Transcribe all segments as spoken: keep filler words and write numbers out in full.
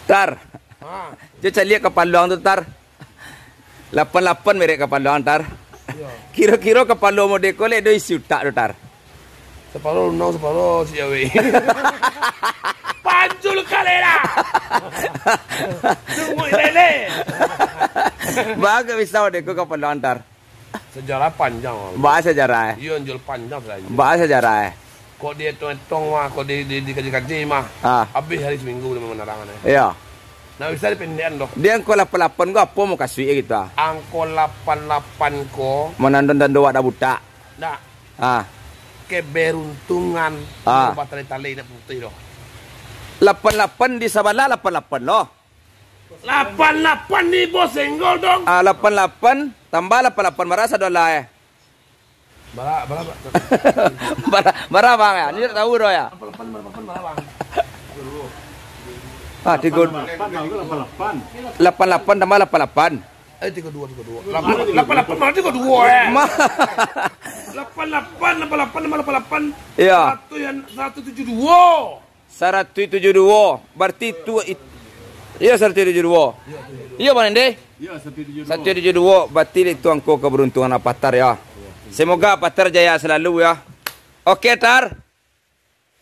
Tar. Ha. Jo caliak kapalo ang tu, Tar. Lapan lapan merek kapalo ang, Tar. Iyo. Kiro-kiro kapalo model ko lai ado isi utak tu, Tar? Saparo lunau, saparo siawe. Panjul kali lah. Sungguh lele. Bagus bisa model ko kapalo ang, Tar. Sejarah panjang. Ba sejarah, eh? Iyo, anjul panjang sajo. Ba sejarah, eh? Kok dietong-etong mah, kok di, di, dikaji-kaji mah, ah, habis hari seminggu dia manarang, eh. Iyo. Nah, bisa dipendekan doh. Di angko lapan lapan ko apo mukasuik gitu, ah? Angko lapan lapan ko manando-nando wak dah butak. Ndak. Ah. Keberuntungan. Ah. Batali-tali nak putih doh. Lapan lapan di sabalah lapan lapan loh. Lapan lapan ni, Bos, senggol dong. Ah, lapan lapan tambah lapan lapan bara sadolah, eh. Bara, bara, bara. Bara, bara, Bang, ya? Ni tak tahu doh, ya? Lapan lapan, bara, lapan, bara, Bang. Ah, tiga. Lapan lapan, lapan lapan. Lapan lapan tambah lapan lapan. Eh, tiga dua, tiga dua. Lapan lapan, mana tiga dua, eh? Ma- Lapan lapan, lapan lapan, tambah lapan lapan. Iya. Seratus yang, seratus tujuh dua. Saratuih tujuah duo, berarti itu, it-, iyo, saratuih tujuah duo. Iyo, Bang Dende? Iyo, saratuih tujuah duo. Saratuih tujuah duo, berarti itu angko keberuntungan Apatar, ya. Semoga Apatar jaya selalu, ya. Oke, Tar.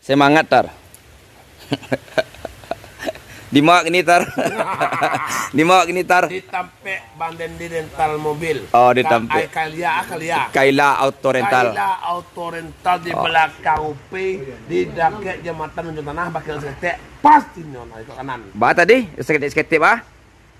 Semangat, Tar. Di ma kini, Tar? Di ma kini, Tar? Di tampek Bang Dendi Rental Mobil. Oh, di Ka-, tampek. Ai, Kaila, ah, Kaila. Kaila Auto Rental. Kaila Auto Rental di, oh, belakang U P, di dakek jambatan Ujung Tanah, bakeh saketek, pas inyo naik ke kanan. Ba tadi, saketek-saketek, ba?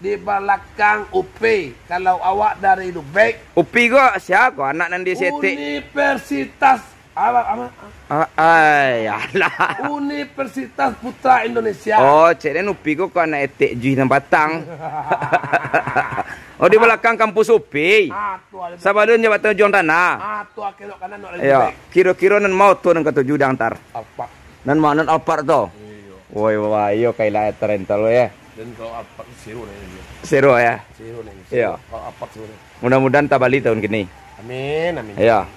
Di belakang U P, kalau awak dari Lubek. U P ko sia ko, anak nan di Setek? Universitas Alah, alah. Ah, ai, alah. Universitas Putra Indonesia. Oh, cek den U P ko, ko anak Etek Juih nan patang. Oh, di balakang kampus U P. Ah, tu ada. Sabalun jambatan Ujuang Tanah. Ah, tu akhir kanan nak lagi. Iyo, baik. Kiro-kiro nan ma oto nan katuju dang, Tar? Alphard. Nan ma, nan Alphard tu? Iyo. Woi, wah, iyo, Kaila Auto Rental, ya. Dan kalau Alphard, zero nih, iyo. Zero, ya? Zero nih. Iyo. Kalau Alphard, zero. Mudah-mudahan tabali tahun kini. Amin, amin. Iyo.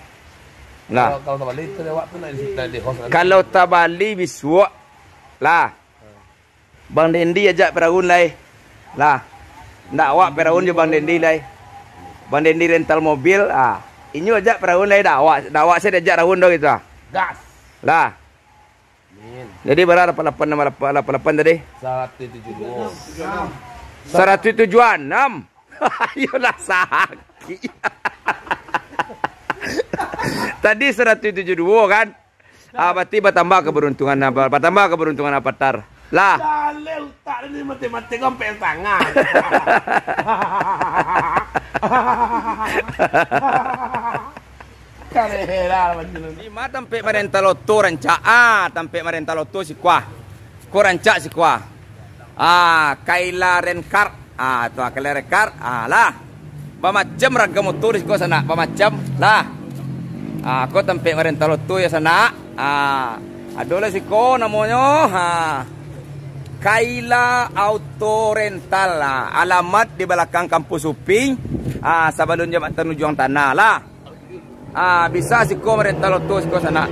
Nah. Kalau, kalau tabali tu lewat tu nak di, di host kan? Kalau tabali bisuak, lah. Bang Dendi ajak Firaun lai. Lah. Ndak awak Firaun jo Bang Dendi lai. Bang Dendi rental mobil, ah. Inyo ajak Firaun lai, ndak awak, ndak awak se diajak Firaun doh gitu, ah. Gas. Lah. Amin. Jadi, bara lapan lapan, lapan lapan tadi? Saratuih tujuah duo. Saratuih tujuah anam. Iyolah, sakik. Tadi saratuih tujuah duo, kan? Ah, berarti batambah keberuntungan, ah, ba-, batambah keberuntungan Apatar. Lah. Dalil utak ni mati-mati, gompek tangan. Karehera, macam ni. Di ma tampek marental oto rancak? Ah, tampek marental oto siko ah. Ko rancak siko ah. Ah, Kaila Rencar. Ah, tu ah, Kaila Rencar. Ah, lah. Bamacam raga moto di siko sanak, bamacam. Lah. Ah, ko tampek marental oto ya sanak. Ah, ado lah siko namonyo. Ah. Kaila Auto Rental. Ah, alamat di balakang kampus U P I. Ah, sabalun jambatan Ujuang Tanah lah. Ah, bisa siko marental oto siko sanak.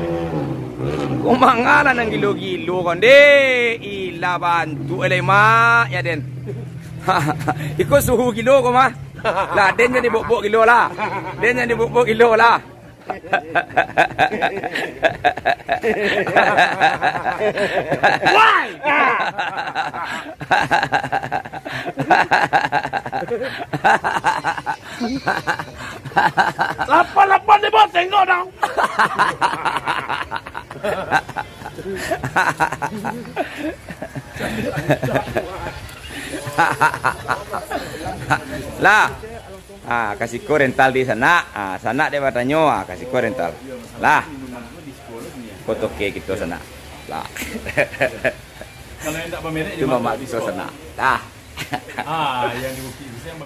Ko manga lah nan gilo-gilo ko, ndeh. Ilah bantuak lai mak, ya den. Iko suhu gilo ko mah. Lah, den jan dibok-bok gilo lah. Den jan dibok-bok gilo lah. Wai! Lapan lapan ni, Bos, tengok dong. Lah. Ah, ka siko rental di sanak. Ah, sanak dek batanyo, ah, ka siko rental. Lah. Ko toke kito sanak. Lah. Kalau yang tak bermerek, itu dia mamak makan kito diskon. Sanak. Lah. Ah, yang di Bukit Bisi yang